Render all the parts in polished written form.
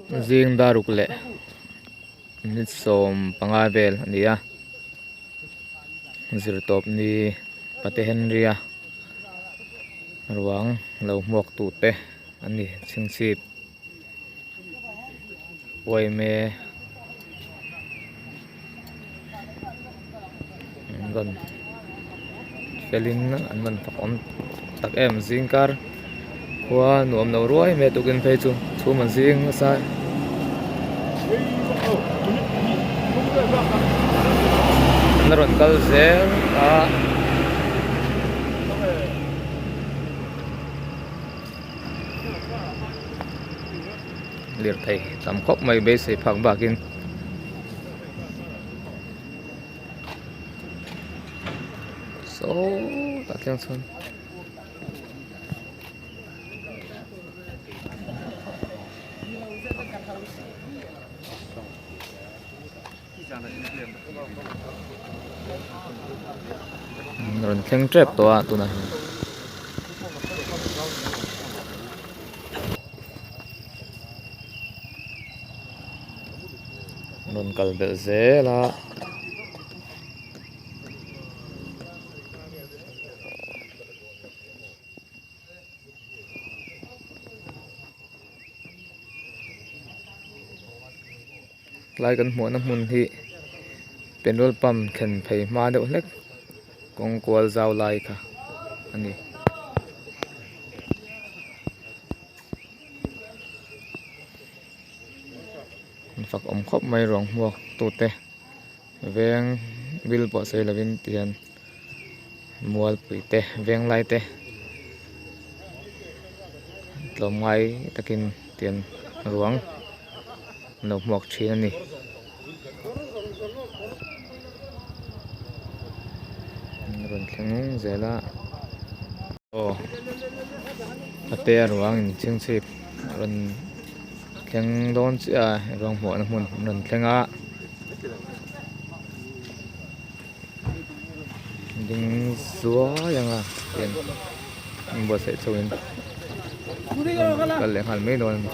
Zing daruk leh minute 15 vel a ni a zirtawp ni pate Henry a ruang lo hmuak tu te an ni chhingchhip uaime an rawn felin an rawn fak awm tak em zing kar khua nuam lo ruai mai a tukin phei chu chhum an zing nasa an rawn kal zel a. Lirthei tam khawp mai beisei phak bakin sawtah thleng chhuan rawn thleng tep tawh a tunah hian. Rawn kal belh zel a. Tlai kan hmuhna hmun hi petrol pump thlen phei hma deuh hlek kawng kual zau lai kha a ni. An fak awm khawp mai ruang hmuak tute veng bil pawh sawi lovin tihian mualpui te veng lai te tlawmngai takin tian ruang an lo hmuak thin a ni. An rawn thleng zel a aw a te a ruang in chhingchhip a rawn thleng dawn chiah a ruang hmuahna hmun an rawn thleng a. Ding zuai anga tian an buatsaih chho in kal leh nghal mai dawn a ni.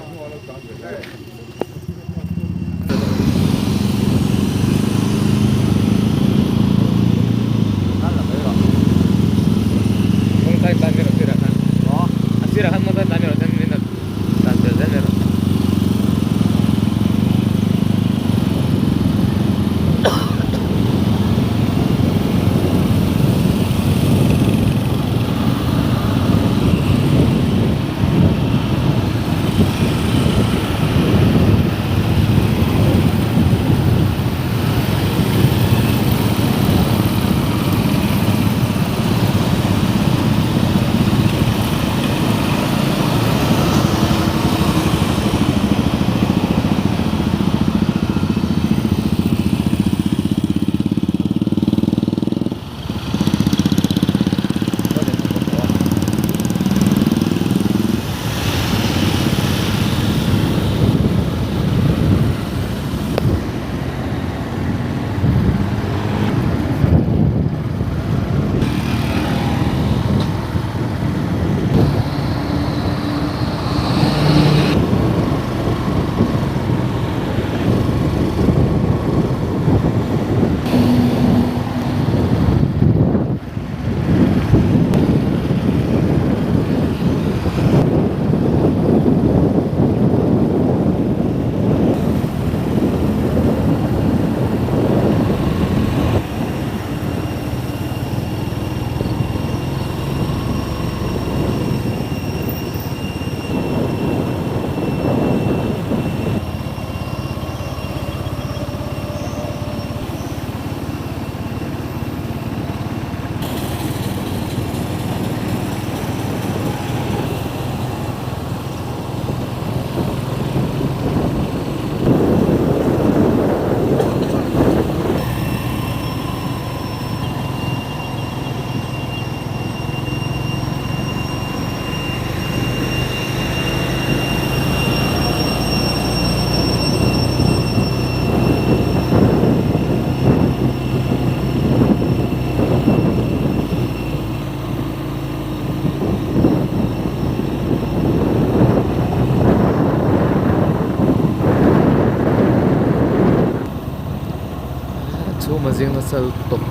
zing nasa lutuk.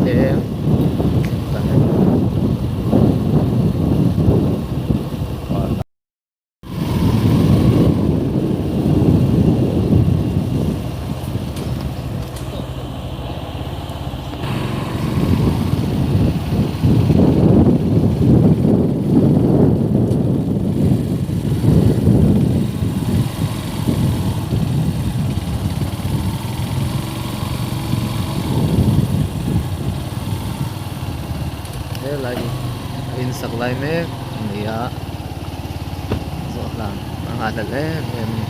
Eng thleng ta hle. Helai hi a in sak lai mek a ni a zawh hlan a nghahhlelh em em a ni.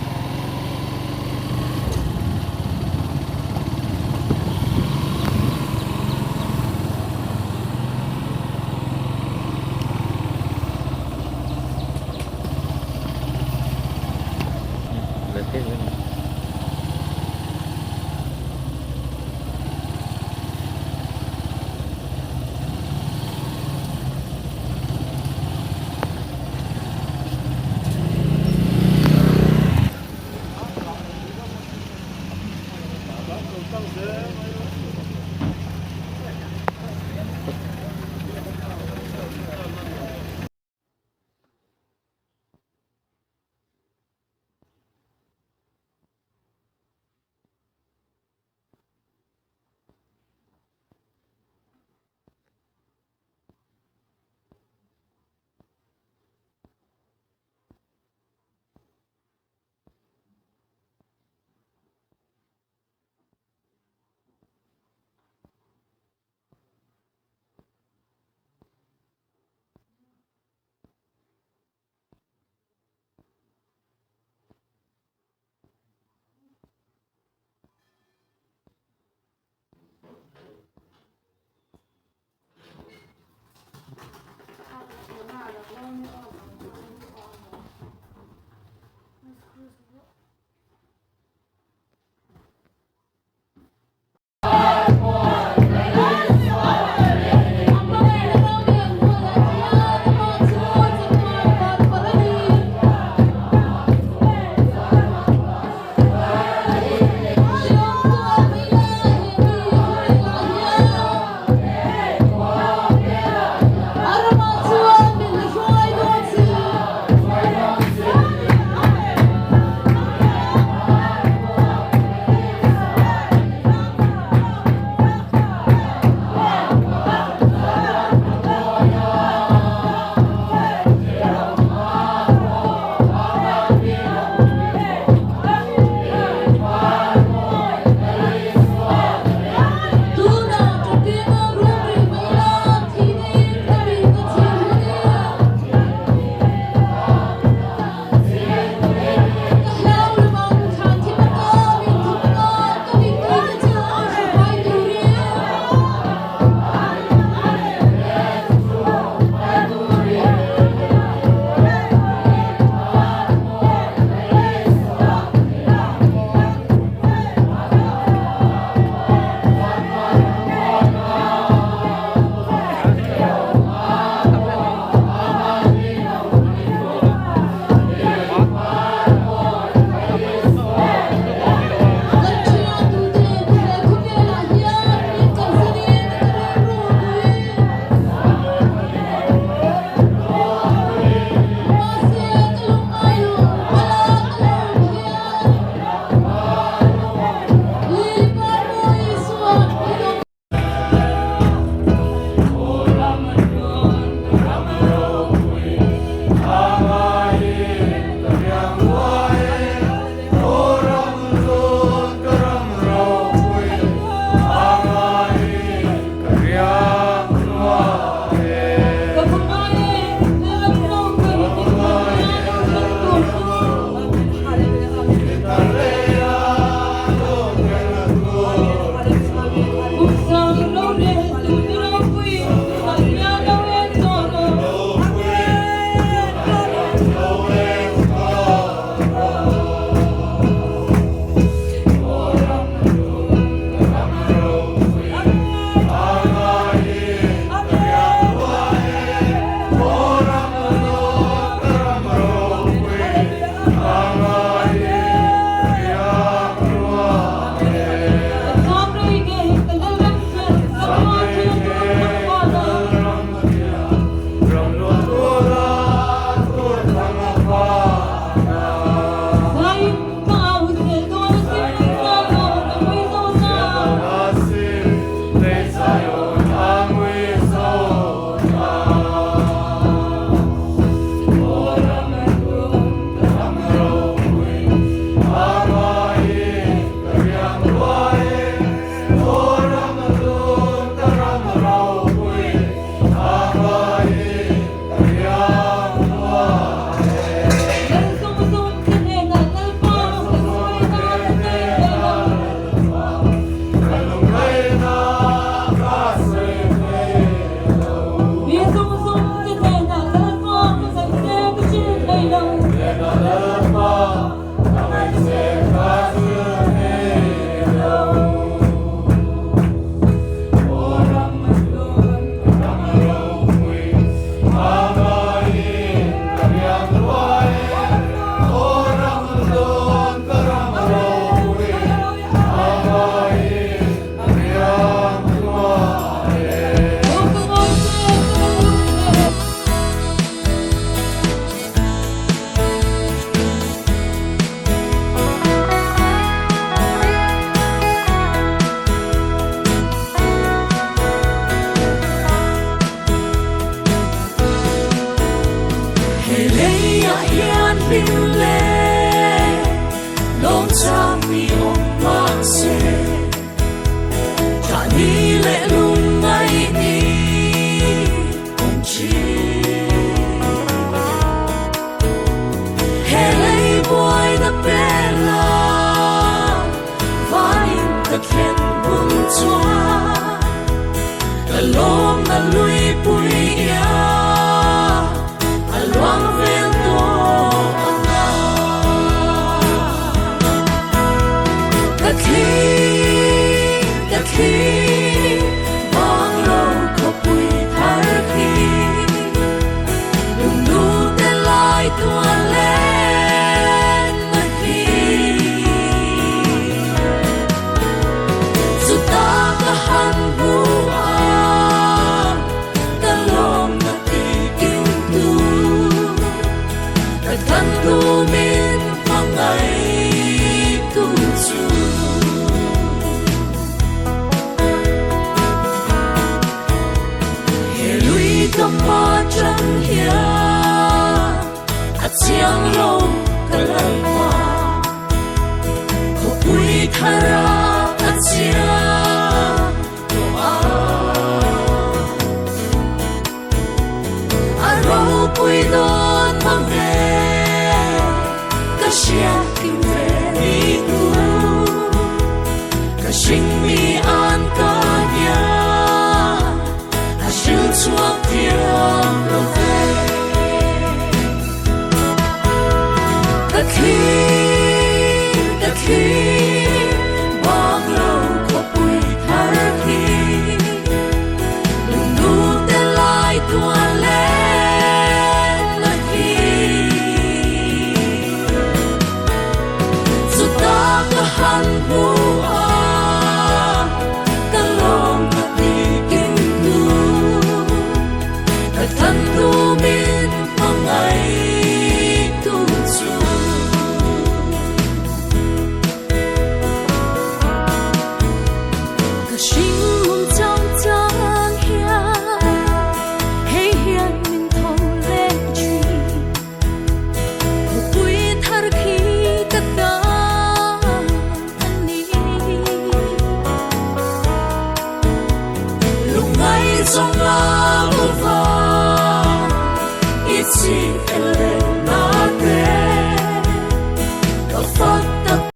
Ka thli.